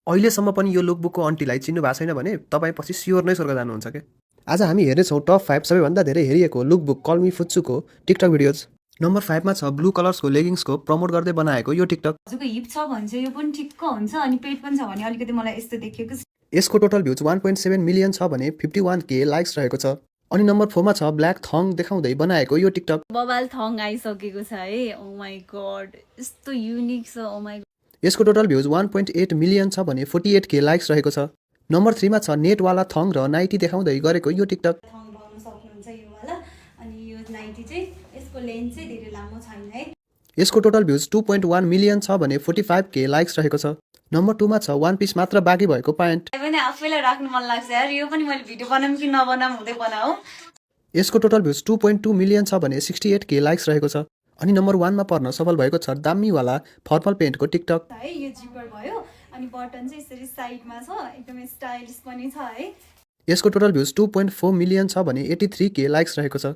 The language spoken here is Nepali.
अहिलेसम्म पनि यो लुकबुकको आन्टीलाई चिन्नु भएको छैन भने तपाईँ पछि स्योर नै स्वर्ग जानुहुन्छ के। आज हामी हेर्नेछौँ टप 5 सबैभन्दा धेरै हेरिएको लुकबुक कल मी फुच्चुको टिकटक भिडियोज। नम्बर 5 मा छ ब्लू कलर्सको लेगिङ्सको प्रमोट गर्दै बनाएको यो टिकटक। हजुरको हिप छ भने चाहिँ यो पनि ठिक्क हुन्छ अनि पेट पनि छ भने अलिकति मलाई यस्तो देखिएको छ। यसको टोटल भ्युज 1.7 मिलियन छ भने 51K लाइक्स रहेको छ। अनि नम्बर 4 मा छ ब्ल्याक थङ देखाउँदै बनाएको यो टिकटक। बबाल थङ आइसकेको छ है। ओ माय गॉड यस्तो युनिक छ। Oh my God. यसको टोटल भ्युज 1.8 मिलियन छ भने 48K लाइक्स रहेको छ। नम्बर 3 मा छ नेटवाला थङ र नाइटी देखाउँदै गरेको यो टिकटक। थङ पाउन सक्नुहुन्छ यो वाला अनि यो नाइटी चाहिँ यसको लेन्थ चाहिँ धेरै लामो छैन है। यसको टोटल भ्युज 2.1 मिलियन छ भने 45K लाइक्स रहेको छ। नम्बर 2 मा छ वान पिस मात्र बाँकी भएको प्यान्ट। पनि आफैलाई राख्न मन लाग्छ यार। यो पनि मैले भिडियो बनाऊँ कि नबनाऊँ हुँदै बनाऊ। यसको टोटल भ्युज 2.2 मिलियन छ भने 68K लाइक्स रहेको छ। अनि नम्बर 1 मा पर्न सफल भएको छ दामीवाला फर्मल पेन्टको टिकटक है। यो जिपर भयो अनि बटन चाहिँ यसरी साइडमा छ, एकदमै स्टाइलिश पनि छ है। यसको टोटल भ्युज 2.4 मिलियन छ भने 83K लाइक्स रहेको छ।